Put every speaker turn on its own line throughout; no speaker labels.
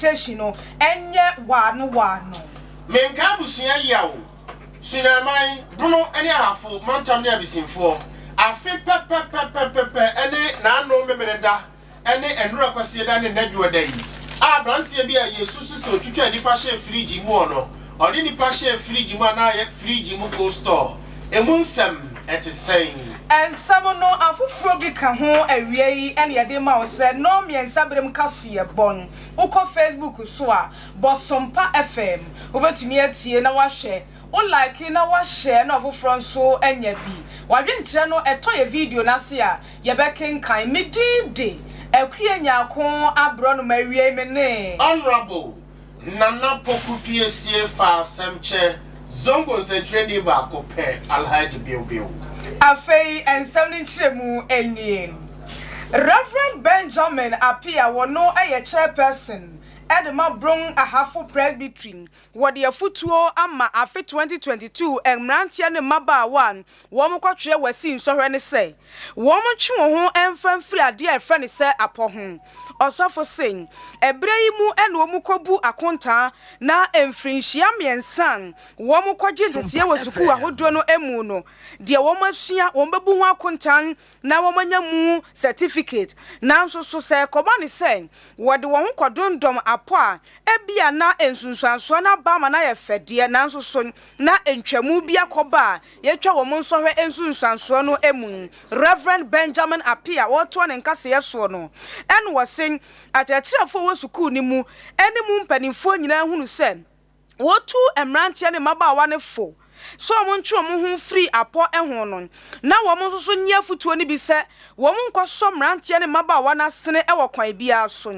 Implementation no nyɛ waano waano.
Menka abusua yaw, Sunyani, Bono ne Ahafo mantam ne abisimfoɔ. Afe pɛpɛpɛpɛpɛ ne n'ano Memeneda ne Nnora Kwasieda ne Nnadwoɔda yi a abranteɛ bi a yɛsusu sɛ ɔtwitwaa nnipa hyɛɛ firiigyi mu ɔno ɔde nnipa hyɛɛ firiigyi mu anaa ayɛ firiigyi mu cold store emu nsɛm ɛte sɛn?
Nsɛm no afoforɔ bi ka ho. Awia yi na yɛde ma wo sɛ nnɔnmiɛnsa berem kaseɛbɔ no, wokɔ Facebook so a, bɔ Sompa FM. Wobɛtumi atie na woahwɛ, wo like na woahyɛ na ɔfoforɔ nso anya bi. W'adwenkyerɛ no ɛtɔ yɛ video no ase a, yɛbɛkenkan. Me din de Akua Nyarko Aborɔnoma. Awiei me ne.
Honourable Nana Poku Piesie fa asɛm kyɛ Zongo nsɛntwerɛni baako pɛ, Alhaji Bewbew.
Afei nsɛm no nkyerɛmu nie. Rev. Benjamin Appiah, wɔno yɛ Chairperson de ma Brong Ahafo Presbytery, wɔde afutuo ama afe 2022 mmeranteɛ ne mmabaawa a wɔkɔtwerɛ WASSCE nsɔhwɛ ne sɛ wɔntwe wɔn ho mfa mfiri adeɛ a ɛfrɛ no sɛ apɔ ho. Ɔsɔfo se ɛberɛ yi mu na wɔn kɔbu akontaa na mfirinhyia 3 a wɔn kɔgye nteteɛ wɔ sukuu ahodoɔ no mu no, deɛ wɔn asua wɔn bɛbu ho akontaa na wɔn anya mu certificate. Nanso so sɛ ɛkɔba ne sɛ wɔde wɔn ho kɔdondɔm apɔ a, ebia na nsunsuansoɔ no aba ama no ayɛ fɛdeɛ, nanso so na ntwamu bi akɔba a yɛtwa wɔn nsɔhwɛ nsunsuansoɔ no mu. Reverend Benjamin Appiah wɔretoa ne nkaseɛ soɔ no, ɛna wɔse akyerɛkyerɛfoɔ wɔ sukuu no mu ne mu mpanimfoɔ nyinaa hunu sɛ wɔtu mmeranteɛ ne mmabaawa no fo so wɔn ntwe wɔn ho firi apɔ ho no, na wɔn nso so nye afutuo no bi sɛ wɔn nkɔsɔ mmeranteɛ ne mmabaawa no asene wɔ kwan biara so.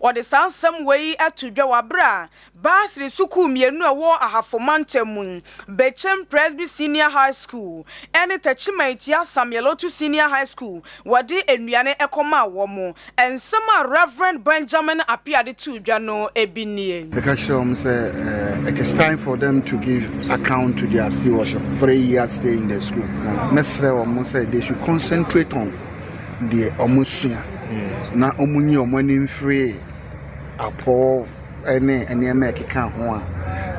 Wɔde saa nsɛm wei ato dwa wɔ abere a bursary sukuu mmienu a ɛwɔ Ahafo mantam mu, Bechem Presby Senior High School ɛne Techiman Tia Samuel Otu Senior High School, wɔde nnuane kɔmaa wɔn. Nsɛm a Reverend Benjamin Appiah de to dwa no ebi nie.
Meka kyerɛ wɔn sɛ it is time for them to give account to their stewardship, 3 years stay in the school. Mɛsrɛ wɔn sɛ they should concentrate on deɛ wɔn sua na wɔn nyi wɔn ani mfiri apɔ ne nneɛma a ɛkeka ho a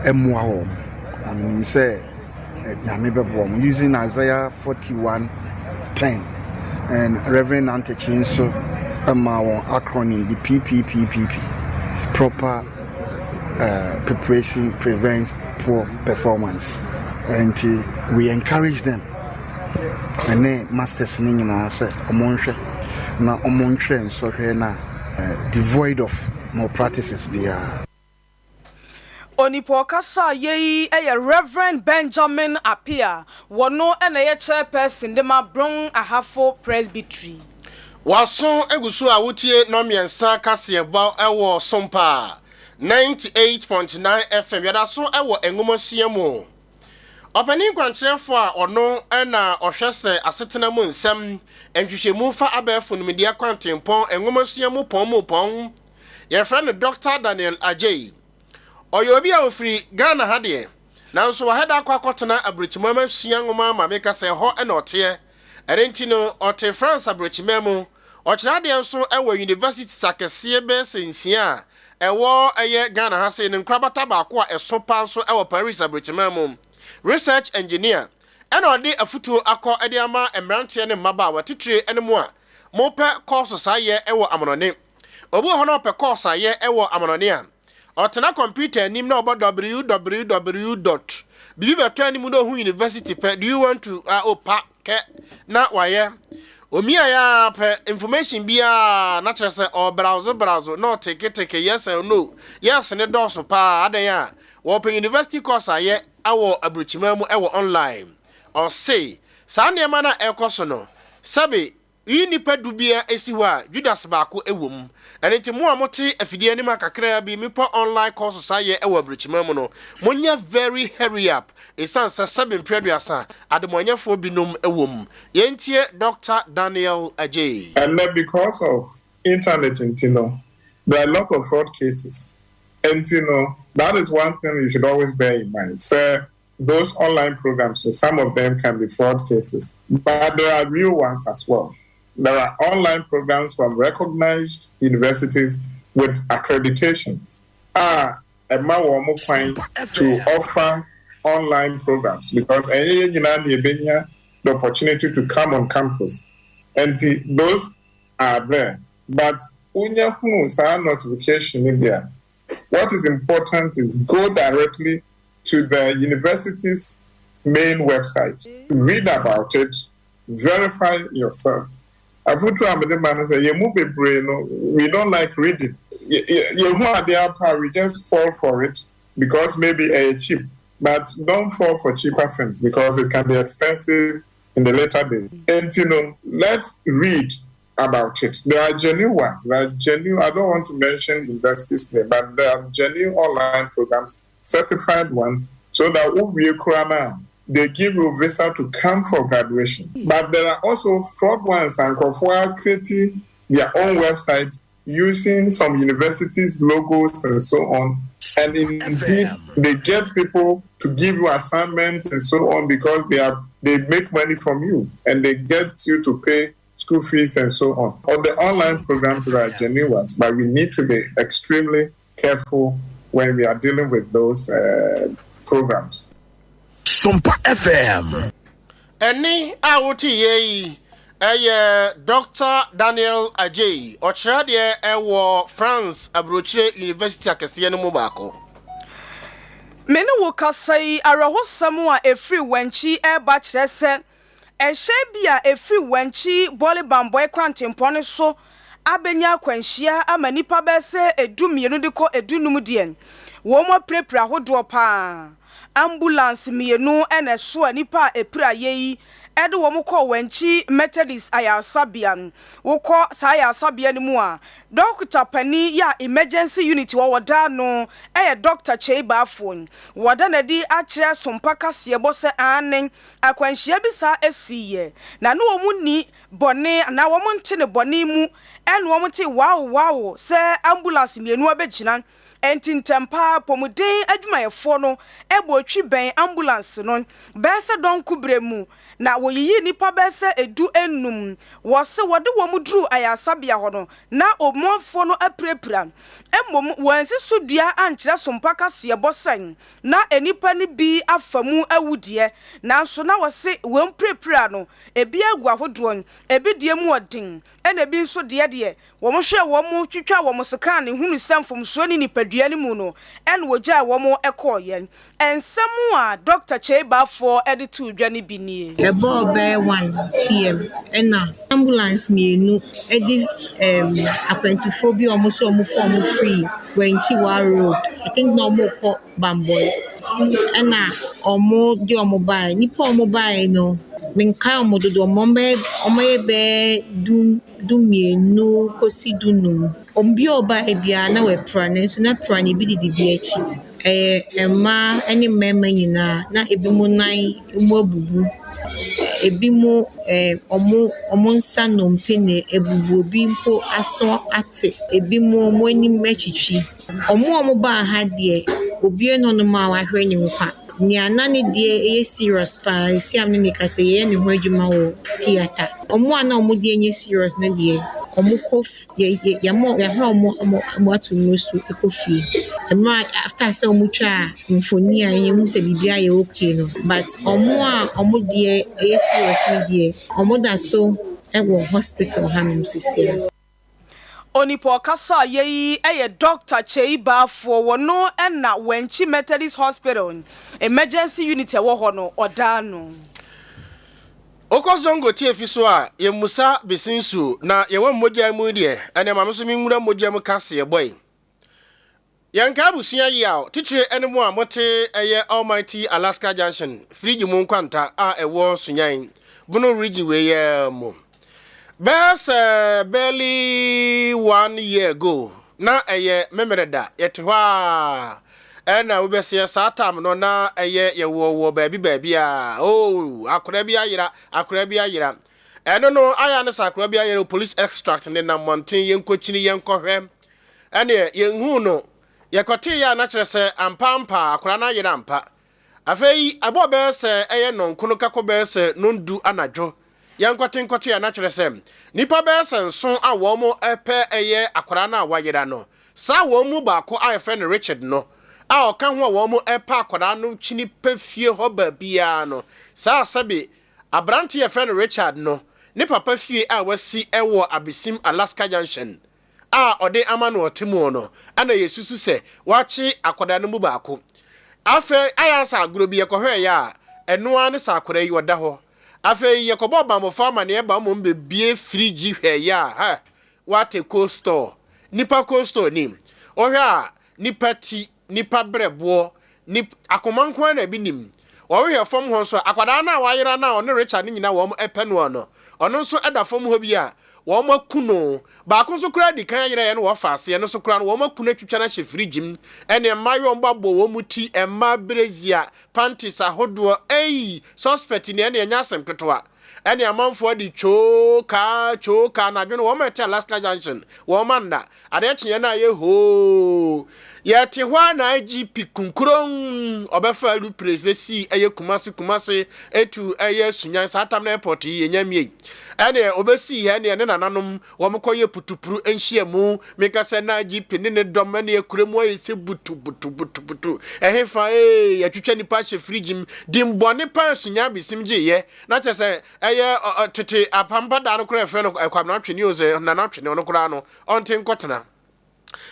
ɛmmoa wɔn. Na menim sɛ Nyame bɛboa wɔn, using Isaiah 41:10, and Reverend Nantekyi nso ma wɔn acronym bi, PPPPP, proper preparation prevents poor performance. Nti we encourage them ɛne masters ne nyinaa sɛ ɔmo nhwɛ na ɔmo ntwerɛ nsɔhwɛ na devoid of malpractices biara.
Onipa ɔkasa yei yɛ Reverend Benjamin Appiah, wɔno na ɛyɛ chairperson de ma Brong Ahafo Presbytery.
Waso egu so a wotie nnɔmmiɛnsa kaseɛbɔ ɛwɔ Sompa 98.9 FM. Yɛda so ɛwɔ nwomasua mu. Ɔpanin kwankyerɛfoɔ a ɔno ɛna ɔhwɛ sɛ asetena mu nsɛm nhwehwɛmu fa abɛɛfo nimdeɛ kwantempɔn nwomasua mu pɔn mu pɔn, yɛfrɛ no Dr Daniel Agyei. Ɔyɛ obi a ofiri Ghana ha deɛ, nanso wahɛda akɔ akɔtena aburokyima ma sua nwoma ma meka sɛ ɛhɔ ɛna ɔteɛ. Ɛno nti no ɔte France aburokyima mu. Ɔkyerɛ adeɛ nso ɛwɔ universities akɛseɛ bɛyɛ sɛ 6 a ɛwɔ ɛyɛ Ghana ha sei ne nkorabata baako a ɛso pa nso ɛwɔ Paris aburokyima mu. Research engineer ɛna ɔde afutuo akɔ ɛde ama mmeranteɛ ne mmabaawa titire ɛne mu a mopɛ course saa yɛ ɛwɔ amanɔne. Obi wɔ hɔ na ɔpɛ course ayɛ ɛwɔ amanɔne a, ɔtena computer anim na ɔbɔ www dot biribi bɛtɔ anim na ohu university pɛ, "Do you want to uh, opa kɛ na wayɛ omia yɛ pɛ information biara na kyerɛ sɛ ɔbrowse browse na ɔteketeke yes or no, yes ne dɔɔso paa. Adan a wɔpɛ university course ayɛ awɔ aburokyima mu ɛwɔ online, ɔse saa nneɛma no a ɛkɔ so no, sɛbe yi nipa du bia esi hɔ a, Judas baako wɔ mu. Ɛno nti mo a mote afidie anim a kakraa bi mepɔ online course saa yɛ ɛwɔ aburokyima mu no, monyɛ very hurry up, ɛsiane sɛ sɛbe mpere 30 ademɔnyɛfoɔ binom wɔ mu. Yɛntie Dr Daniel Agyei.
And then because of internet nti no, there are a lot of fraud cases. And that is one thing you should always bear in mind. So those online programs, so some of them can be fraud cases, but there are real ones as well. There are online programs from recognized universities with accreditations. a ɛma wɔn kwan to offer online programs because ɛnyɛ yɛn nyinaa na yɛbɛnya the opportunity to come on campus. Nti those are there. But wonya hunu saa notification no bi a, what is important is go directly to the university's main website, read about it, verify yourself. Afotu a mede ma no sɛ yɛn mu bebree no, we don't like reading. Yɛhu adeɛ apa, we just fall for it because maybe ɛyɛ cheap. But don't fall for cheaper things because it can be expensive in the later days. And let's read about it. There are genuine ones. There are genuine, I don't want to mention universities name, but there are genuine online programs, certified ones, so that wowie koraa they give you visa to come for graduation. But there are also fraud ones and are creating their own website using some universities' logos and so on. And indeed, they get people to give you assignments and so on because they make money from you and they get you to pay school fees and so on. All the online programs that are genuine ones, but we need to be extremely careful when we are dealing with those programs.
Sompa FM.
Ɛne a wote yɛ yi ɛyɛ Dr Daniel Agyei, ɔkyerɛ deɛ ɛwɔ France aburokyire university akɛseɛ no mu baako.
Me ne wo kasa yi, awerɛhosɛm a ɛfiri Wankyi ɛreba kyerɛ sɛ ɛhyɛn bi a ɛfiri Wankyi Bɔle Bambɔe kwantempɔn no so abɛnya akwanhyia ama nnipa bɛyɛ sɛ 12 de kɔ 15 deɛ, wɔn apirapira ahodoɔ paa. Ambulance mmienu ɛna ɛso a nnipa a ɛpira yɛ yi ɛde wɔn kɔ Wankyi Methodist ayaresabea. Wokɔ saa ayaresabea no mu a, dɔkta panin yɛ a emergency unit wɔ wɔda no ɛyɛ Dɔkta Kyei Baafo. Wɔda n'adi akyerɛ Sompa kaseɛbɔ sɛ ane akwanhyia bi saa esi yɛ na ne wɔn ni bɔne anaa wɔn nte ne bɔne mu, ɛna wɔn te waawo waawo sɛ ambulance mmienu abɛgyina. Nti ntɛmpa pɔmuden adwumayɛfoɔ no ɛbɔ otwi bɛn ambulance no bɛyɛ sɛ dɔnko berɛ mu na wɔyiyi nnipa bɛyɛ sɛ 15. Wɔse wɔde wɔn duru ayaresabea hɔ no na ɔmanfoɔ no apirapira. Mmom wɔansi so dua ankyerɛ Sompa kaseɛbɔ sɛn na nnipa no bi afa mu awu deɛ, nanso na wɔse wɔn pirapira no ebi agu ahodoɔ, ebi deɛ mu ɔden, ɛna ebi nso deɛ wɔn hwɛ wɔn twitwa wɔn scan ne hunu sɛ mfomsoɔ ne nipadua no mu no, ɛna wɔgyaa wɔn kɔɔyɛ. Nsɛm a Dr Kyei Baafoɔ de to dwa no bi nie.
Ɛbɔɔ bɛyɛ 1 p.m. ɛna ambulance mmienu de akwantufoɔ bi a wɔn nso wɔfa wɔn firi Wankyi Road. I think na wɔrekɔ Bambɔe. Ɛna wɔde wɔn baeɛ. Nnipa a wɔbaeɛ no, menkae wɔn dodoɔ, wɔyɛ bɛyɛ 12 kɔsi 15. Obi a ɔbaeɛ biara na wapira, nanso na pira no ebi didi bi akyi. Ɛyɛ mmaa ne mmarima nyinaa, na ebinom nan mu abubu. Ebinom wɔn nsa nnompe na abubu, obi mpo aso ate, ebinom wɔn anim atwitwi. Wɔn a wɔbaa ha deɛ, obiara nni hɔnom a wahwere ne nkwa. Nea na ne deɛ ɛyɛ serious paa, esi a me ne no kasa yi, yɛyɛ ne ho adwuma wɔ theatre. Wɔn a na wɔn deɛ nyɛ serious no deɛ, wɔkɔ yɛ yɛ yɛama yɛahwɛ wɔn ama wɔato nnuro so kɔ fie. Mmerɛ a after sɛ wɔtwaa mfonin a yɛhu sɛ biribiara yɛ okay no, but wɔn a wɔn deɛ ɛyɛ serious no deɛ, wɔda so wɔ hospital hanom seesei ara.
Onipa ɔkasa a yɛyi yɛ Dr Kyei Baafoɔ, wɔno ɛna Wankyi Methodist Hospital emergency unit ɛwɔ hɔ no ɔdaa no.
Wokɔ Zongo tiefi so a, yɛmmusa besi nsuo na yɛwɔ mmogya mu deɛ, ɛnɛ ma me so menwura mogya mu kaseɛ bɔe. Yɛnka abusua yi a titire ne mu a mote ɛyɛ Almighty Alaska Junction firigye mu nkwanta a ɛwɔ Sunyan Bono Region wei yɛ mu. Bɛyɛ sɛ barely one year ago na ɛyɛ Memereda, yɛte hɔ a ɛna wobɛseɛ saa tam no na ɛyɛ yɛwɔ wɔ baabi baabi a, oh, akwadaa bi ayera, akwadaa bi ayera. Ɛno no ayɛ ne sɛ akwadaa bi ayera, police extract ne nam mmɔnten, yɛnkɔkyini, yɛnkɔhwɛ, ɛneɛ yɛnhu no. Yɛkɔtee yɛ a na kyerɛ sɛ ampa ampa akwadaa no ayera ampa. Afei abɔ bɛyɛ sɛ ɛyɛ nɔnkono kakɔ bɛyɛ sɛ nondu anadwo, yɛnkɔte nkɔte a na kyerɛ sɛ nnipa bɛyɛ sɛ nson a wɔn pɛ ɛyɛ akwadaa no a wayera no. Saa wɔn mu baako a yɛfrɛ no Richard no a ɔka ho a wɔn repɛ akwadaa no kyini pɛ fie hɔ baabiara no, saa sɛbe aberante yɛfrɛ no Richard no, ne papa fie a wasi wɔ Abesim Alaska Junction a ɔde ama no ɔte mu no, ɛna yɛsusu sɛ wakye akwadaa no mu baako. Afei ayɛ sɛ agorɔ bi yɛkɔhwɛeɛ a, ɛno ara ne sɛ akwadaa yi ɔda hɔ. Afei yɛkɔbɔɔ bammɔfoɔ amanneɛ ba mmom bɛbie firigyi hwɛeɛ a, hɛ, wate cold store. Nipa cold store ni. Wohwɛ a, nipa ti, nipa berɛboɔ, nip, akoma nko ara na ebi nim. Wɔhwehwɛ fam hɔ nso a, akwadaa no a wayera no a ɔne Richard no nyinaa wɔn pɛ noɔ no, ɔno nso da fam hɔ bi a wɔn aku no. Baako nso koraa di kan ayera yɛ no wɔfa aseɛ no nso koraa no wɔn aku no atwitwa no ahyɛ firigye mu. Ɛne mmaayewa wɔn abɔ wɔn ti, mmaa brezia, panties ahodoɔ, ei, suspect ni ɛne ɛnyɛ asɛm ketewa. Ɛne amanfoɔ de twoo kaa twoo kaa anadwo no wɔn a ɛte Alaska Junction wɔn anna. Adeɛ kyeeɛ no ayɛ hoo. Yɛte hɔ ara na IGP kunkuron ɔbɛfa aeroplanes bɛsii ɛyɛ Kumasi Kumasi etu ɛyɛ Sunyani saa tam no airport yi yɛnya mmiei. Ɛne ɔbɛsii hɛ ɛne ne nananom wɔn kɔyɛ putupuru nhyiamu. Meka sɛ na IGP ne ne dɔm ɛne akura mu ayɛ sɛ butu butu butu butu. Ɛhefa ee yɛtwitwa nipa ahyɛ firigye mu. Dimbɔne paa Sunyani abesim gyeeɛ. Na kyerɛ sɛ ɛyɛ tete apampa da no koraa ɛfrɛ no Kwabena Twene o sɛ Nana Twene ɔno koraa no ɔnte nkɔtena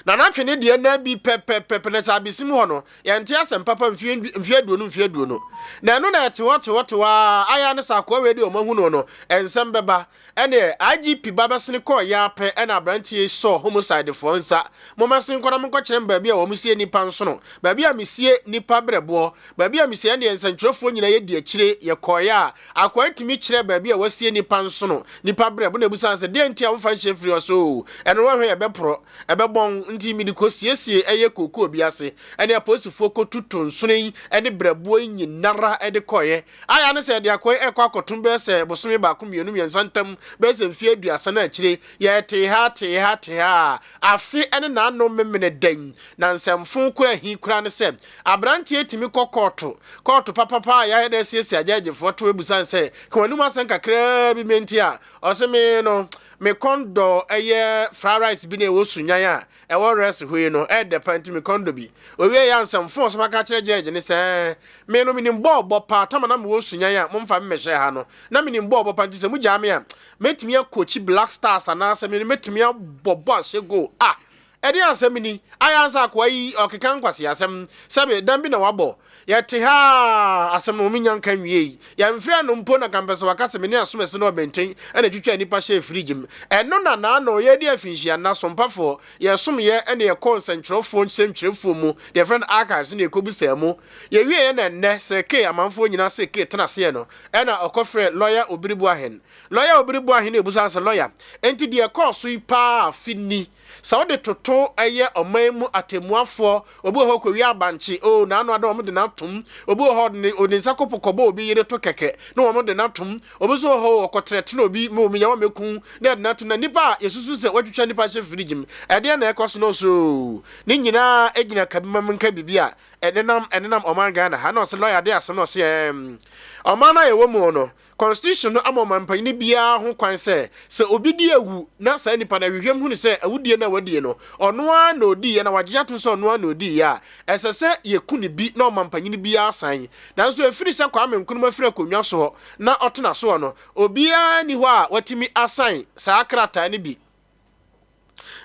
Nana Twene deɛ na bi pɛpɛpɛpɛ na sɛ abesim hɔ no yɛnte asɛm papa mfie mfie aduonu mfie aduonu na ɛno na ɛte hɔ te hɔ te hɔ a ayɛ ne sɛ akoa wei deɛ ɔmo ahu no no nsɛm bɛba ɛneɛ IGP ba bɛsene kɔɔ yɛ apɛ ɛna aberanteɛ yi sɔɔ homicide foɔ nsa momɛsen nkɔ na monkɔkyerɛ me baabi a wɔn sie nipa nsono baabi a mesie nipa berɛboɔ Baabi a mesiee deɛ nsɛntwerɛfoɔ nyinaa yɛdi akyire, yɛkɔeɛ a, akoa yi tumi kyerɛɛ baabi a wasie nnipa nsono, nnipa berɛ, na ɛbisaa sɛ, deɛn nti a womfa nhyɛ mfiri hɔ so oo, ɛno woahwɛ yɛbɛporɔ, ɛbɛbɔn, nti mede kɔsiesie ɛyɛ kookoo bi ase, ɛne apolisifoɔ kɔtutu nsono yi ne berɛboɔ yi nyinara de kɔeɛ. Ayɛ ne sɛ yɛde akoa yi rekɔ akɔtom bɛyɛ sɛ bosome baako, mmienu, mmiɛnsa ntam, bɛyɛ sɛ mfeɛ aduasa no akyire, yɛtee ha, tee ha, tee ha a, afe ne n'ano memene dɛn, na nsɛmfo koraa hi koraa ne sɛ, Aberanteɛ tumi kɔ kɔɔto, kɔɔto papapa a yɛayɛ de asiesie agyɛɛgyefoɔ to ɛbusa no sɛ, ka w'anum asɛm kakraa bi me nti a, ɔse me no, me kɔn dɔ ɛyɛ fried rice bi na ɛwɔ Sunyan a ɛwɔ rest hɔ yi no, ɛyɛ dɛ paa nti me kɔn dɔ bi. Ɔwie yɛ ansɛmfo a ɔsoma ka kyerɛ gyɛɛgye ne sɛ, me no menim bɔɔl bɔ paa, tama na mewɔ Sunyan a momfa me mmɛhyɛ ha no, na menim bɔɔl bɔ paa nti sɛ mogyaa me a, mɛtumi akɔkyi Black Stars anaasɛ me no mɛtumi abɔ bɔɔl ahyɛ goal. Ah! Ɛdeɛn asɛm ni? Ayɛ ansa akoa yi ɔkeka nkwaseasɛm. Sɛbe, dan bi na wabɔ. Yɛte ha ara, asɛm no mennya nka nwiei. Yɛmfrɛɛ no mpo na kampɛ sɛ waka sɛ me ne Asomasi ne Ɔbɛnten na ɛtwitwaa nnipa hyɛɛ firigye mu. Ɛno na naano yɛredi afinhyia nna, sompafoɔ, yɛsomyɛ na yɛkɔɔ nsɛntwerɛfoɔ nsɛntwerɛfoɔ mu, deɛ yɛfrɛ no archives na yɛkɔbisaa mu. Yɛwieeɛ na ɛnnɛ, Sir Kay, amanfoɔ nyinaa Sir Kay tena aseɛ no, ɛna ɔkɔfrɛɛ Lɔya Obiri Boahen. Lɔya Obiri Boahen na ɛbusaa no sɛ, Lɔya, enti deɛ ɛkɔɔ so yi paa afe ni? Sɛ wode toto ɛyɛ ɔman mu atɛmmuafoɔ, obi wɔ hɔ ɔkɔwia abankye, oo n'ano ada wɔn de no atom, obi wɔ hɔ ɔde ne ɔde nsa kɔ po kɔbɔ obi yere to kɛkɛ na wɔn de no atom, obi nso wɔ hɔ ɔkɔtrɛtene obi ma omi nyawa mɛku na yɛde no atom, na nnipa a yɛsusu sɛ wɔatwitwa nnipa ahyɛ firigye mu, ɛdeɛn na ɛkɔ so no so oo, ne nyinaa gyina kabimam nka biribi a ɛnenam ɛnenam ɔman Ghana ha, na ɔse lɔya de asɛm na ɔse ɛɛm ɔman no a yɛwɔ mu no Constitution no ama ɔmampanyini biara ho kwan sɛ, sɛ obi di awu na saa nipa no ahwehwɛm hunu sɛ awudie no a wadie no, ɔno ara na ɔdiiɛ na wagye atom sɛ ɔno ara na ɔdiiɛ a, ɛsɛ sɛ yɛku no bi na ɔmampanyini biara san. Nanso ɛfiri sɛ Kwame Nkrumah firi akonnwa soɔ na ɔtena soɔ no, obiara nni hɔ a watumi asan saa krataa no bi.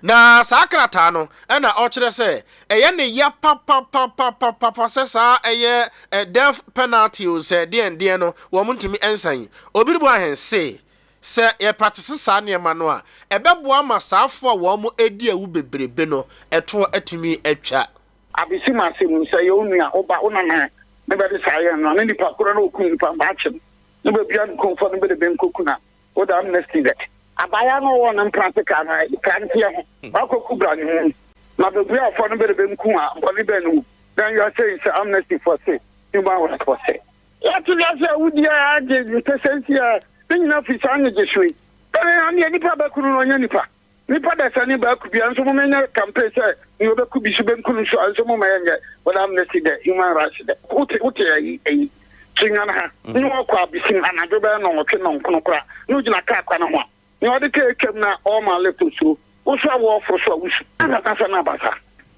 Na saa krataa no na ɔkyerɛ sɛ ɛyɛ ne ya papapapapapa sɛ saa ɛyɛ death penalty o sɛ deɛn deɛn no wɔn ntumi nsan. Obiribu Ahen se sɛ yɛ practice saa nneɛma no a ɛbɛboa ma saa foɔ a wɔn adi awu bebrebe no ɛtoɔ atumi atwa.
Abesi m'asɛm yi, sɛ ɛyɛ wo nua, wo ba, wo nana ne bɛde saa yɛ no a, ne nipa korɔ na ɔkum nipa no bɛakye no, ne bɛbua no kumfɔ no bɛde bɛnkɔku no a, wo da amnesty dɛ. Abaayaa no ɔwɔ ne mpena sekaa no kaa nteɛ ho, wakɔku bra ne ho na bɛbua ɔfɔ no bɛde bɛnku a, bɔne bɛn ne wom? Then you are saying sɛ amnesty fɔ se, human rights fɔ se. Yɛte wiase a awudie a agye mpɛsɛnsi a ne nyina firi saa nnyegyesoɔ yi. Ɛɛ aneɛ nipa bɛku no no ɔnyɛ nipa. Nipa dasani baako bia nso moma nyɛ campaign sɛ nea ɔbɛku bi so bɛnku no so a nso moma yɛnyɛ wɔn amnesty dɛ human rights dɛ wote wote ayi ayi Sunyani ha ne ɔkɔ abesim anadwo bɛyɛ nɔnwɔtwe nɔnkono kora ne ogyina kaa kwan ho a nea ɔde kaa atwam na ɔma lift osuro. Wo so a wɔɔforo so a wusu. Ansa na asɛm no aba saa.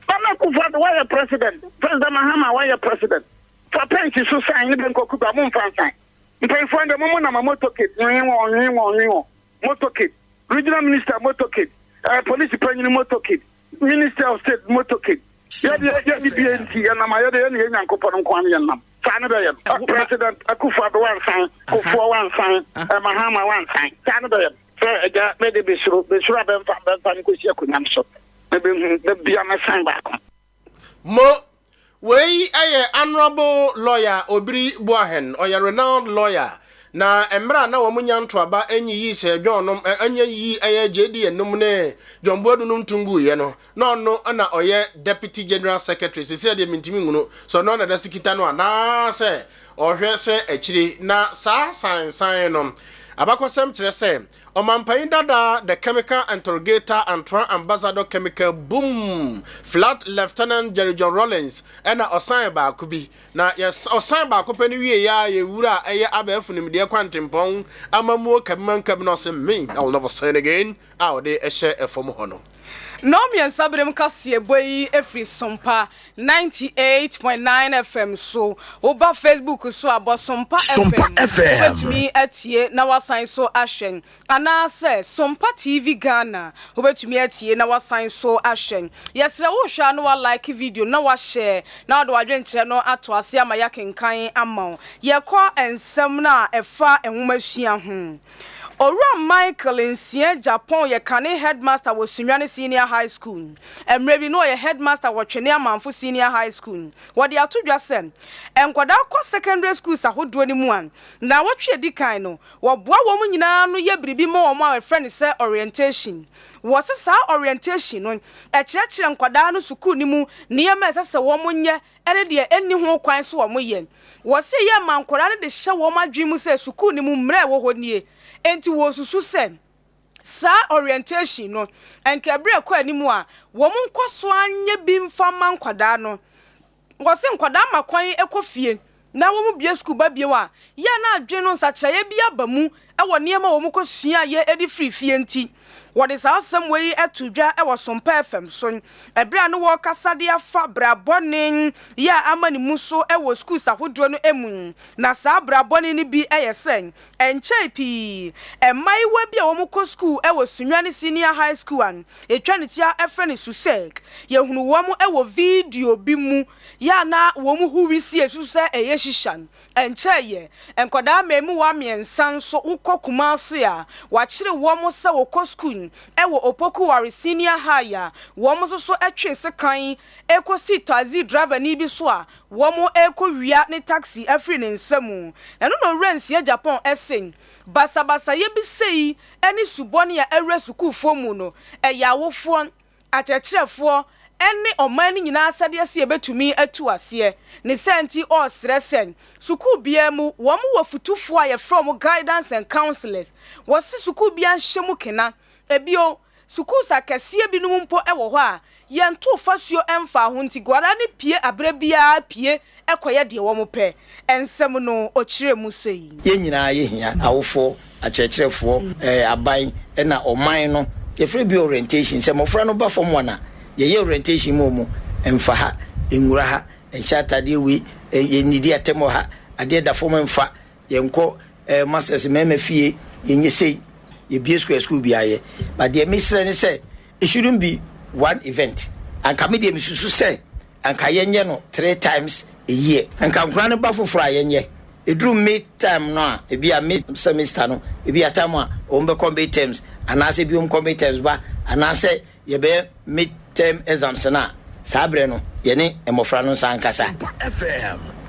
Nana Akufo Addo woayɛ president, President Mahama woayɛ president. Fa pɛnsi so sign ne bɛnkɔ Cuba mo nfa nsan. Mpanyinfoɔ no deɛ mo mo nam a motorcade nwee wɔn nwee wɔn nwee wɔn motorcade. Regional minister motorcade, eh, polisi panyini motorcade, minister of state motorcade. Yɛ deɛ yɛ ne bie nti yɛ nam a yɛ deɛ yɛ ne yɛ Nyankopɔn nko ara ne yɛ nam. Saa ne bɛyɛ no. President Akufo Addo wansan, Kufuor wansan, eh, Mahama wansan. Saa ne bɛyɛ no. Sɛ agya me de besuro, besuro a bɛmfa bɛmfa me kɔsi akonnwa no so, na bɛhu, da bia mɛsan baako.
Mo, wei yɛ Honourable Lawyer Obiri Boahen, ɔyɛ renowned lawyer, na mmerɛ a na wɔn nya ntoaba nyiyii Sir John nom, nya yiyii ɛyɛ JD nom ne John Boadu nom to nguiɛ no, na ɔno na ɔyɛ Deputy General Secretary, seesei deɛ mentumi nhunu sɛ ɔno na da so kita no anaasɛ ɔhwɛ sɛ akyire. Na saa sansan no, abakɔsɛm kyerɛ sɛ Ɔmampanyin dada The Chemical Interrogator Antoine Ambassador Chemical Boom Flat Lieutenant Jerry John Rawlings na ɔsan baako bi. Na yɛs ɔsan baako pɛ no wieeɛ a yɛwura ɛyɛ abɛɛfo nimdeɛ kwantempɔn amammuo kabimankam na ɔse me I will never sign again a ɔde hyɛ fam hɔ no.
Nnɔnmiɛnsa berem kaseɛbɔ yi firi Sompa 98.9 FM so. Woba Facebook so a, bɔ Sompa FM. Wobɛtumi atie na woasan so ahwɛ. Anaasɛ Sompa TV Ghana, wobɛtumi atie na woasan so ahwɛ. Yɛsrɛ wo hwɛ a na woalike video no na woahyɛ na wode w'adwenkyerɛ no ato ase ama yɛakenkan ama wo. Yɛkɔ nsɛm no a ɛfa nwomasua ho. Owura Michael Nsia Agyapong yɛ kane headmaster wɔ Sunyani Senior High School. Mmerɛ bi no ɔyɛ headmaster wɔ Twene Amanfo Senior High School. Wɔde ato dwa sɛ, nkwadaa kɔ secondary schools ahodoɔ no mu a, nnawɔtwe a ɛdi kan no, wɔboa wɔn nyinaa ano yɛ biribi ma wɔn a wɔfrɛ no sɛ orientation. Wɔse saa orientation no, ɛkyerɛkyerɛ nkwadaa no sukuu no mu nneɛma a ɛsɛ sɛ wɔnyɛ ne deɛ ɛnni ho kwan sɛ wɔyɛ. Wɔse yɛ ma nkwadaa no de hyɛ wɔn adwene mu sɛ sukuu no mu mmara a ɛwɔ hɔ nie. Enti wɔsusu sɛ saa orientation no, nka ɛberɛ rekɔ anim a, wɔn nkɔ so ara nyɛ bi mfa mma nkwadaa no. Wɔse nkwadaa ma kwan kɔ fie na wɔbue sukuu ba bio a, yɛ a na adwene no nsakyeraeɛ bi aba mu wɔ nneɛma a wɔkɔsuaeɛ de firii fie nti. Wɔde saa asɛm wei too dwa wɔ Sompa FM so ɛberɛ a na wɔrekasa de afa bra bɔne yɛ a ama ne mu so wɔ schools ahodoɔ no mu. Na saa bra bɔne no bi yɛ sɛ, ɛnkyɛe pii, mmaayewa bi a wɔkɔ sukuu wɔ Sunyani Senior High School a yɛtwa ne tia frɛ no SUSEC, yɛhunu wɔn wɔ video bi mu yɛ a na wɔn ho wisie susu sɛ ɛyɛ shisha. Ɛnkyɛeɛ, nkwadaa mmaamua mmiɛnsa nso wokɔ Kumasi a, wɔakyere wɔn sɛ wɔkɔ sukuu wɔ Opoku Ware Senior High a wɔn nso so twee sekan kɔsii taxi driverni bi so a wɔrekɔwia ne taxi afiri ne nsa mu. Ɛno na Owura Nsia Agyapong se basabasayɛ bi sei ne su bɔne a awura sukuufoɔ mu no, ɛyɛ awofoɔ akyerɛkyerɛfoɔ ne ɔman no nyinaa asɛdeɛ sɛ yɛbɛtumi atu aseɛ. Ne saa nti ɔresrɛ sɛ sukuu biara mu wɔn wɔ futufoɔ a yɛfrɛ wɔn guidance and counsellors. Wɔse sukuu biara nhyɛ mu kena. Ebio, sukuus akɛseɛ binom mpo wɔ hɔ a yɛntoo fasuo mfaa ho nti guaraa no pue aberɛ biara pue kɔyɛ deɛ wɔpɛ. Nsɛm no ɔkyerɛɛ mu sei.
Yɛn nyinaa yɛhia awofoɔ, akyerɛkyerɛfoɔ, aban ɛna ɔman no. Yɛfrɛ bi orientation. Sɛ mmɔfra no ba fam one a, yɛyɛ orientation ma wɔn. Mfa ha, nwura ha, nhyɛ atadeɛ wei, yɛnnidi atɛm wɔ ha, adeɛ da fam mfa, yɛnkɔ masters mmarima fie, yɛnyɛ sei. Yɛbue sukuu a sukuu biara yɛ. But deɛ mesrɛ ne sɛ, it shouldn't be one event. Anka me deɛ mesusu sɛ Anka yɛnyɛ no tre times a year. Anka nkwadaa no ba foforɔ a yɛnyɛ. Ɛduru mid term no a, ebi a mid semester no, ebi a term a wɔn bɛkɔ mid terms anaasɛ ebi wɔn kɔ mid terms ba anaasɛ yɛbɛyɛ mid term exams no a, saa berɛ no yɛne mmɔfra no nsa nkasa.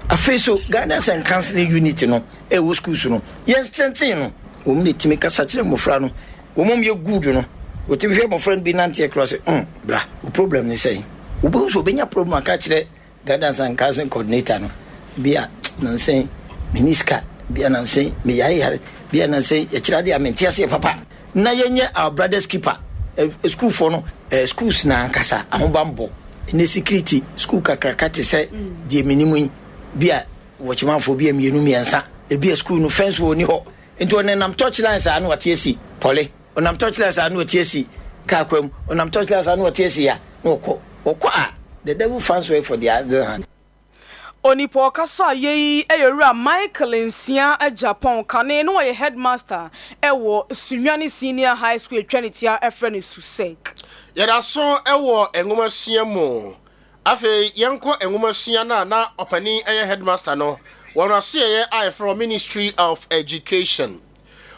Afei so Guidance and Counseling Unit no a ɛwɔ schools no, yɛn strengthen no. Wɔn na ɛtumi kasa kyerɛ mmɔfra no. Wɔn a wɔyɛ good no, wɔtumi hwɛ mmɔfra no bi nanteɛ koraa sɛ, mm, bra, wo problem ne sɛn? Wobɛhu sɛ ɔbɛnya problem aka akyerɛ guidance and counseling coordinator no, bi a nansa yi menni sika, bi a nansa yi meyare yare, bi a nansa yi yɛkyerɛ adeɛ a mente aseɛ papa. Na yɛnyɛ our brother's keeper. Sukuufoɔ no, schools no ankasa ahobammɔ ne security, sukuu kakraka te sɛ deɛ menim yi, bi a wɔkyemanfoɔ bi a mmienu mmiɛnsa, ebi a sukuu no fence wall nni hɔ, Nti ɔnenam touch line saa na wate asi pɔle. Ɔnam touch line saa na wate asi. Kaa kwan mu, ɔnam torchlight saa na ɔte asi ha na ɔkɔ. Ɔkɔ a, the devil finds work for the other hand.
Onipa a ɔkasa yei yɛ Owura Michael Nsia Agyapong, kane na ɔyɛ Headmaster wɔ Sunyani Senior High School atwa ne ti a ɛfrɛ no SUSEC.
Yɛda so wɔ nwomasua mu. Afei yɛnkɔ nwomasua no a na ɔpanin yɛ headmaster no wɔ asoɛeɛ a yɛfrɛ hɔ Ministry of Education.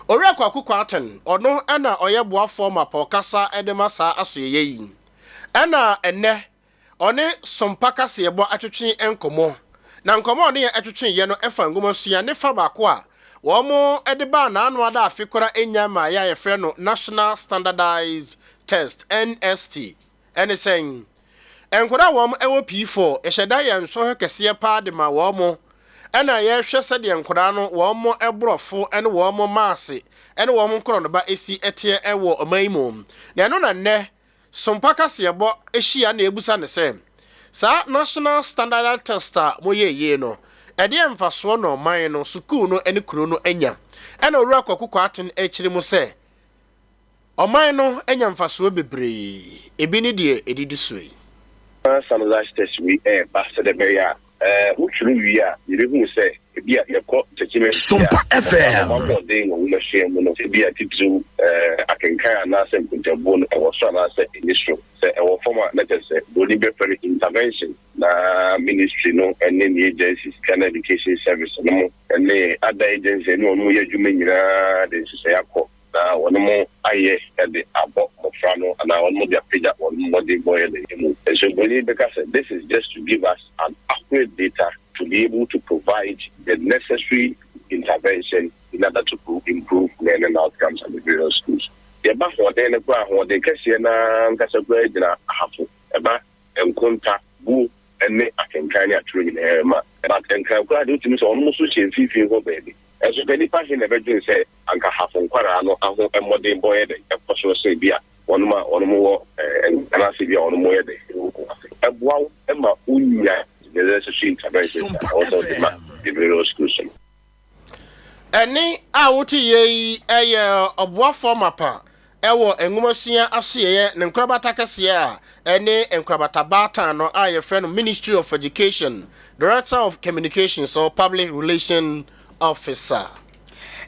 Owura Kwaku Kwarteng, ɔno na ɔyɛ boafoɔ mapa ɔkasa de ma saa asoɛeɛ yi. Ɛna ɛnnɛ ɔne Sompa Kaseɛbɔ atwetwe nkɔmmɔ. Na nkɔmmɔ a ɔne yɛn twetweeɛ no fa nwomasua ne fa baako a wɔde baa n'ano ada afe koraa nnya mmaeɛ a yɛfrɛ no National Standardized Test, NST. Ɛne sɛn? Nkwadaa a wɔn wɔ P4, yɛhyɛ da yɛ nsɔhwɛ kɛseɛ paa de ma wɔn, ɛna yɛhwɛ sɛdeɛ nkwadaa no wɔn borɔfo ne wɔn maase ne wɔn nkorɔnoba si teɛ wɔ ɔman yi mu. Na ɛno na nnɛ Sompa kaseɛbɔ hyia na ɛbusa no sɛ, saa National Standardized Test a moyɛɛ yei no, ɛdeɛn mfasoɔ na ɔman no, sukuu no ne kuro no anya? Ɛna Owura Kwaku Kwarteng kyere mu sɛ, Ɔman no anya mfasoɔ bebree, ebi ne deɛ ɛdidi soɔ yi.
Na standardized test wei reba sɛdeɛ ɛbɛyɛ a wotwerɛ wie a yɛbɛhunu sɛ ebia yɛkɔ nkyɛkyɛm bi a mmɔfra no wɔn ahoɔden wɔ nwomasua mu no ebia titiriw akenkan anaasɛ nkontabuo no ɛwɔ soro anaasɛ ɛnni soro. Sɛ ɛwɔ fam a na kyerɛ sɛ buroni bɛfrɛ no intervention na ministry no ne ne agencies, Ghana Education Service no mo ne other agencies a ɛne wɔn yɛ adwuma nyinaa de nhyehyɛeɛ akɔ na wɔn ayɛ de abɔ mmɔfra no anaa wɔn de apagya wɔn mmɔdenbɔeɛ no mu. Nso buroni bɛka sɛ this is just to give us an accurate data to be able to provide the necessary intervention in order to improve learning outcomes at the various schools. Yɛba ahoɔden no koraa, ahoɔden kɛseɛ no ara ankasa koraa gyina ahafo, ɛba nkonta, buo ne akenkan ne atwerɛ nyinaa mu a. But Nkran koraa deɛ wotumi sɛ wɔn nso hyɛ mfimfini hɔ baabi. Nso nka nnipa he na ɛbɛdwene sɛ anka Hafo nkwadaa no aho mmɔdenbɔ yɛ dɛn ɛkɔ soro sen bi a wɔnom a wɔnom wɔ Nkran anaasɛ bi a wɔnom yɛ dɛn wɔ Kumasi. Ɛboa wo ma wonya the necessary interventions a ɛwɔ sɛ wode ma the various schools no.
Ɛnne a wote yɛ yi yɛ ɔboafoɔ mapa wɔ nwomasua asoɛeɛ ne nkorabata kɛseɛ a ɛne nkorabata baatan no a yɛfrɛ no Ministry of Education, Director of Communications or Public Relation Officer.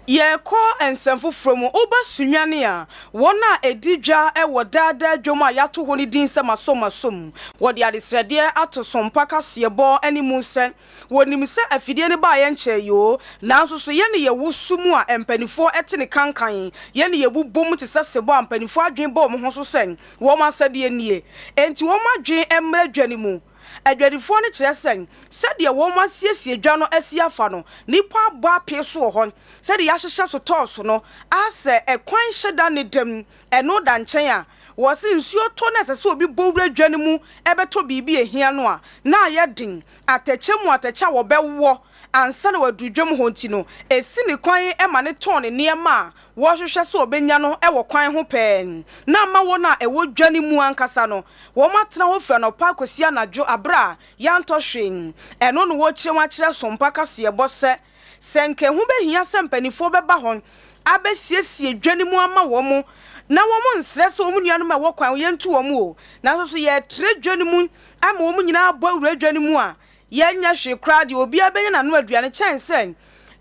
Yɛrekɔ nsɛm foforɔ mu, woba Sunyani a, wɔn a ɛdi dwa wɔ daa daa dwam a yɛato hɔ no din sɛ Masom Masom. Wɔde adesrɛdeɛ ato Sompa kaseɛbɔ no mu sɛ Wɔnim sɛ afidie no baeɛ nkyɛɛ yi oo, nanso so yɛne yɛwoso mu a mpaninfoɔ te ne kankan, yɛne yɛbobɔ mu te sɛ sebɔ a mpaninfoɔ adwene ba wɔn ho so sɛ wɔn asɛdeɛ nie, enti wɔn adwene mmra dwa no mu. Adwadifoɔ no kyerɛ sɛ, sɛdeɛ wɔn asiesie dwa no asi afa no, nnipa abɔ apee so wɔ hɔ, sɛdeɛ yɛahyehyɛ sotɔɔso no, asɛ ɛkwan hyɛ da ne da mu, ɛno da nkyɛn a, wɔse nsuo tɔ na ɛsɛ sɛ obi bɔ wura dwa no mu bɛtɔ biribi a ɛhia no a, na ayɛ den. Atɛkyɛ mu atɛkyɛ a wɔbɛwɔ ansa na waduru dwam hɔ nti no, esi no kwan ma no tɔn ne nneɛma a wɔhwehwɛ sɛ obenya no wɔ kwan ho pɛɛ, na ama wɔn a ɛwɔ dwa no mu ankasa no, wɔatena hɔ fi anɔpa akosi anadwo bere a yɛantɔ hwee. Ɛno na wɔrekyerɛ mu akyerɛ Sompa kaseɛbɔ sɛ, Sɛ anka ɛho behia sɛ mpanimfoɔ bɛba hɔ abesiesie dwa no mu ama wɔn, na wɔnsrɛ sɛ wɔn nuanom a ɛwɔ kwan ho yɛntu wɔn o, nanso so yɛretrɛ dwa no mu ama wɔn nyinaa abɔ awura dwa no mu a, yɛnyɛ hwee koraa deɛ obiara bɛnya n'ano aduane kyɛn sɛ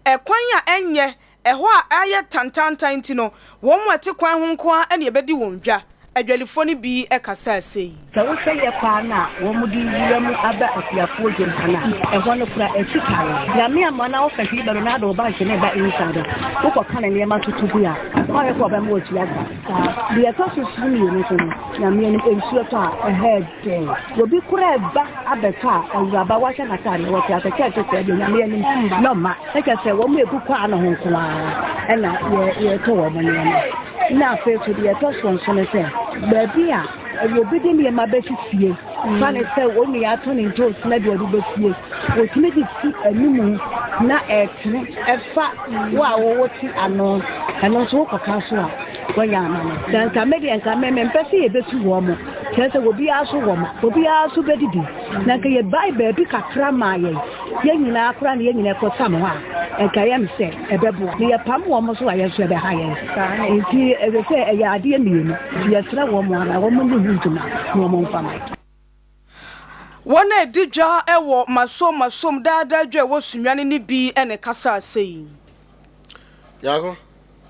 ɛkwan a ɛnyɛ ɛhɔ a ayɛ tantaantan nti no, wɔn a ɛte kwan ho nko ara na ɛbɛdi wɔn dwa. Adwadifoɔ no bi kasaa sei.
Sɛ wohwɛ yɛ kwan no a wɔde wura mu aba akuafoɔ dwam ha no a, ɛhɔ no koraa ɛsi kare. Nyame amma na wofa wheelbarrow na ade wo bike no reba inside a, wokɔka ne nneɛma toto gu a, woahwɛ sɛ wɔbɛma woatua ka. Deɛ ɛtɔ so mmienu nso no, Nyame anim nsuo tɔ a, ɛhɔ yɛ den. Obi koraa reba abɛtɔ a, awuraba wahyɛ n'ataadeɛ, wɔte atɛkyɛ ɛte sɛɛ deɛ, Nyame anim na ɔma. Na kyerɛ sɛ wɔn a ɛgu kwaa no ho nko ara na yɛtɔ wɔn nneɛma. Na afei nso deɛ ɛtɔ soɔ nso ne sɛ, baabi a obi de nneɛma bɛsi fie, fa ne sɛ wɔn nua atɔ ne ntoosi na deɛ ɔde bɛsie, wɔtumi de si anim na ɛtene ɛfa wo a wowo te ano, ɛno nso wokɔka so a, woanya ama no. Sɛ nka me deɛ nka me mempɛ sɛ yɛbɛtu wɔn mo. Kyerɛ sɛ obiara so wɔ ma, obiara so bɛdidi. Na nka yɛbae baabi kakra maa yɛn, yɛn nyinaa koraa na yɛn nyinaa kɔsam hɔ a, nka ɛyɛ me sɛ ɛbɛboa. Na yɛpam wɔn nso a, yɛn nso ɛbɛha yɛn. Nti ɛsɛ sɛ ɛyɛ adeɛ mmienu. Nti yɛsrɛ wɔn ara, wɔn nni ho dwuma na wɔn mfa ma yɛn.
Wɔn a ɛdi dwa wɔ Masom Masom daa daa dwa a ɛwɔ Sunyani no bi na ɛkasaa sei.
Nyarko,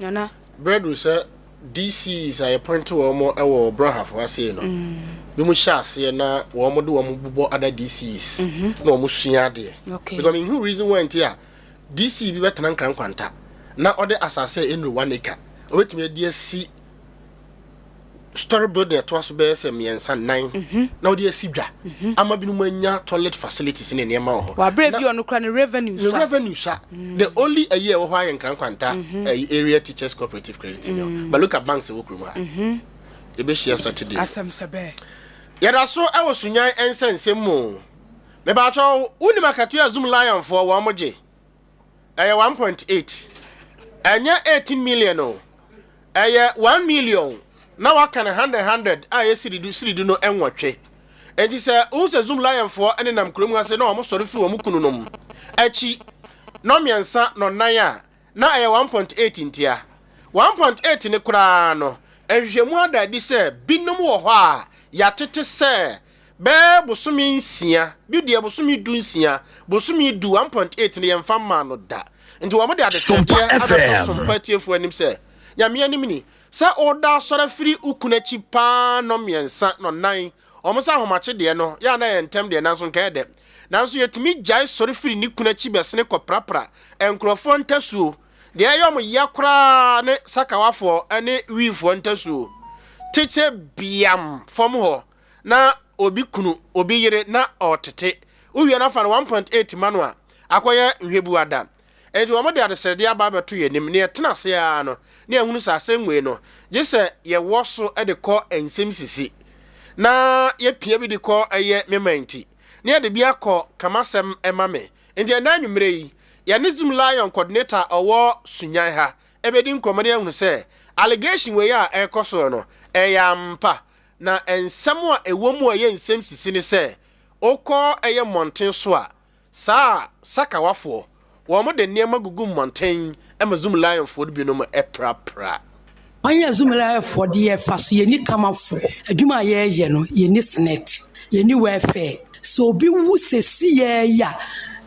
Nana.
Berɛ duru sɛ DCs a yɛpɔinte wɔn wɔ Brahafo ha sei no, bi mu hyɛ aseɛ na wɔn de wɔn bobɔ other DCs na wɔn sua adeɛ. Because menhu reason why nti a DC bi bɛtena Nkrankwanta na ɔde asase a ɛnnuru 1 acre ɔbɛtumi adi asi story building ɛtoa so bɛyɛ sɛ mmiɛnsa nnan mhm. na wɔde asi dwa mhm. ama binom anya toilet facilities ne nneɛma wɔ hɔ.
Wabere bi ɔno kura ne revenue
sa. Ne revenue sa. Mm. The only ɛyi ɛwɔ hɔ ayɛ nkrankwanta mhm. ɛyi area teachers cooperative credit union. But look at banks ɛwɔ kurom ha. Ebehyia Saturday.
Asɛm sɛ bɛɛ.
Yɛda so ɛwɔ Sunyan nsɛnsɛm mu. Mebaatɔ wonim akatua Zoom Lion foɔ wɔn mo gye. Ɛyɛ 1.8. Ɛnyɛ 18 million o. Ɛyɛ 1,000,000 na waka no hundred hundred a ɛyɛ sidi du sidi du no nwɔtwe. Enti sɛ wohu sɛ Zoom Lionfoɔ nenam kurom ha se na wɔn sɔre firi wɔn kununom akyi nnɔmmiɛnsa nnɔnnan a, na ɛyɛ 1.8 ntia. 1.8 no koraa no, nhwehwɛmu ada adi sɛ binom wɔ hɔ a yɛatete sɛ bɛyɛ bosome nsia, bi deɛ bosome du nsia, bosome du, 1.8 no yɛmfa mmaa no da. Nti wɔn de
Sompa
adesrɛdeɛ abɛto
FM.
Sompa atiefoɔ anim sɛ, Nyame anim ni, sɛ woda asɔre afiri wo kunu akyi paa nnɔ mmiɛnsa, nnɔ nnan, wɔn sɛ ahomakye deɛ no, yɛ a na ɛyɛ ntɛm deɛ nanso nka ɛyɛ dɛ. Nanso yɛtumi gyae sɔre firi ne kunu akyi bɛsene kɔprapra nkurɔfoɔ ntasuo. Deɛ ɛyɛ wɔn ya koraa ne sakawafoɔ ne wiifoɔ ntasuo. Te sɛ biam fam hɔ na obi kunu, obi yere na ɔretete. Wowie no afa no 1.8 ma no a, akɔyɛ nhwɛbuada. Enti wɔde adesrɛdeɛ aba abɛto yɛn anim, na yɛtena ase ara no, na yɛahunu sɛ asɛm wei no, gye sɛ yɛwɔ so de kɔ nsɛm sisi, na yɛpia bi de kɔ ɛyɛ me man nti, na yɛde bi akɔ kamasɛm ma me. Enti ɛnnɛ anwummerɛ yi, yɛne Zoom Lion coordinator a ɔwɔ Sunyani ha bɛdi nkɔmmɔ na yɛahunu sɛ allegation wei a ɛrekɔ soɔ no, ɛyɛ ampa. Na nsɛm a ɛwɔ mu a ɛyɛ nsɛm sisi ne sɛ, wokɔ ɛyɛ mmɔnten so a, saa Sakawafoɔ, wɔn de nneɛma gugu mmɔnten ma Zoomlionfoɔ no binom prapra.
Kwan a Zoomlionfoɔ de yɛ fa so, yɛnni kamafoɔ, adwuma a yɛreyɛ no, yɛnni senate, yɛnni welfare. Sɛ obi wu seseiara yi a,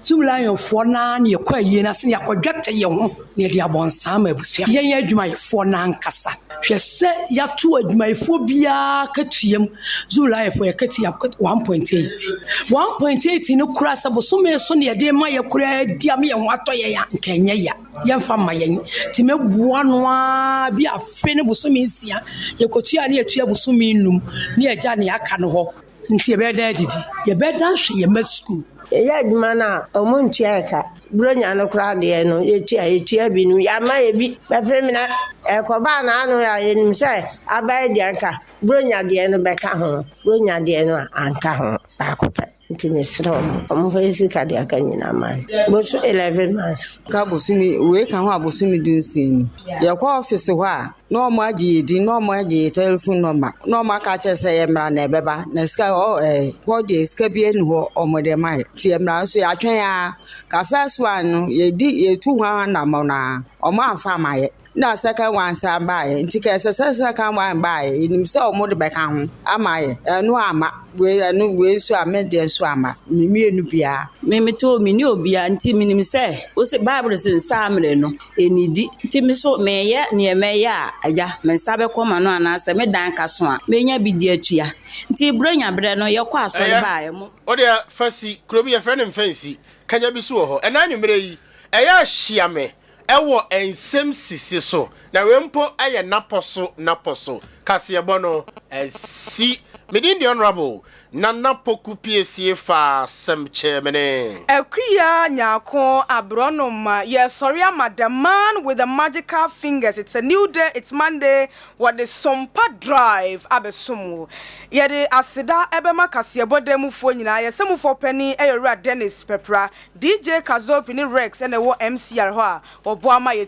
Zoomlionfoɔ no ara na yɛkɔ ayie no ase na yɛakɔdwɛtɛ yɛn ho na yɛde abɔnsaa ama abusua. Yɛn adwumayɛfoɔ no ankasa. Hwɛ sɛ yɛato adwumayɛfoɔ biara akatua mu. Zoomlionfoɔ yɛakatua 1.8. 1.8 no koraa sɛ bosome so na yɛde rema yɛ koraa di ama yɛn ho atɔ yɛn a, nka ɛnyɛ ya. Yɛmfa mma yɛn. Nti mɛboa no ara bi afe ne bosome nsia. Yɛkɔtua a na yɛtua bosome nnum na yɛagya nea aka no hɔ. Nti yɛbɛyɛ dɛn adidi? Yɛbɛyɛ dɛn ahwɛ yɛn mma sukuu?
Yɛyɛ adwuma no a, wɔntua yɛn ka. Buronya no koraa deɛ no, yɛtua, yɛtua bi no, yɛama yɛ bi. Bɛpem na ɛkɔbaa n'ano a, yɛnim sɛ abaɛ deɛ anka Buronya deɛ no bɛka ho. Buronya deɛ no a, anka ho baako pɛ. Nti mesrɛ wɔn, wɔmfa yɛn sika deɛ aka nyinaa mma yɛn. Boso 11 months.
Ka bosome, wei ka ho a bosome dunsia ni. Yɛkɔ ɔfese hɔ a, na wɔn agye yɛ din, na wɔn agye yɛ telephone number, na wɔn aka akyerɛ sɛ yɛ mmra na ɛbɛba, na sika ɔ ɛɛ hɔ deɛ sika bi ɛni hɔ wɔn de ma yɛ. Nti yɛ mmra nso yɛatwɛn ara. Ka first one no yɛdi yɛtu ho anammɔn ara, wɔn amfa ama yɛ. Na second one san baeɛ, nti ka ɛsɛ sɛ second one baeɛ, yɛnim sɛ wɔn de bɛka ho ama yɛ, ɛno amma, wei ɛno wei nso a me deɛ nso amma, me mmienu biara.
Me mete hɔ menni obiara nti menim sɛ wose Bible se nsa amere no ɛnnidi nti me so meyɛ neɛ mɛyɛ a agya me nsa bɛkɔ m'ano anaasɛ me dan ka so a mɛnya bi de atua nti Buronya berɛ no yɛkɔ asɔre
Ɛyɛ,
baeɛ mo.
wo deɛ fa si, kuro bi yɛfrɛ no Mfɛnsi, kanya bi so wɔ hɔ. Ɛnnɛ anwummerɛ yi, ɛyɛ a hyia me wɔ nsɛm sisi so, na wei mpo yɛ napɔ so napɔ so kaseɛbɔ no asi. Me din de Honourable Nana Poku Piesie fa asɛm kyɛ me ne.
Akuya Nyarko Aborɔnoma yɛresɔre ama the man with the magical fingers it's a new day it's Monday wɔde Sompa drive abɛsom wo yɛde aseda ɛbɛma kaseɛbɔ dan mufoɔ nyinaa yɛ sɛmufoɔ panin ɛyɛ Owura Dennis Pɛpra DJ Kazopi ne Rex na ɛwɔ MCR hɔ a wɔboa ma yɛtu.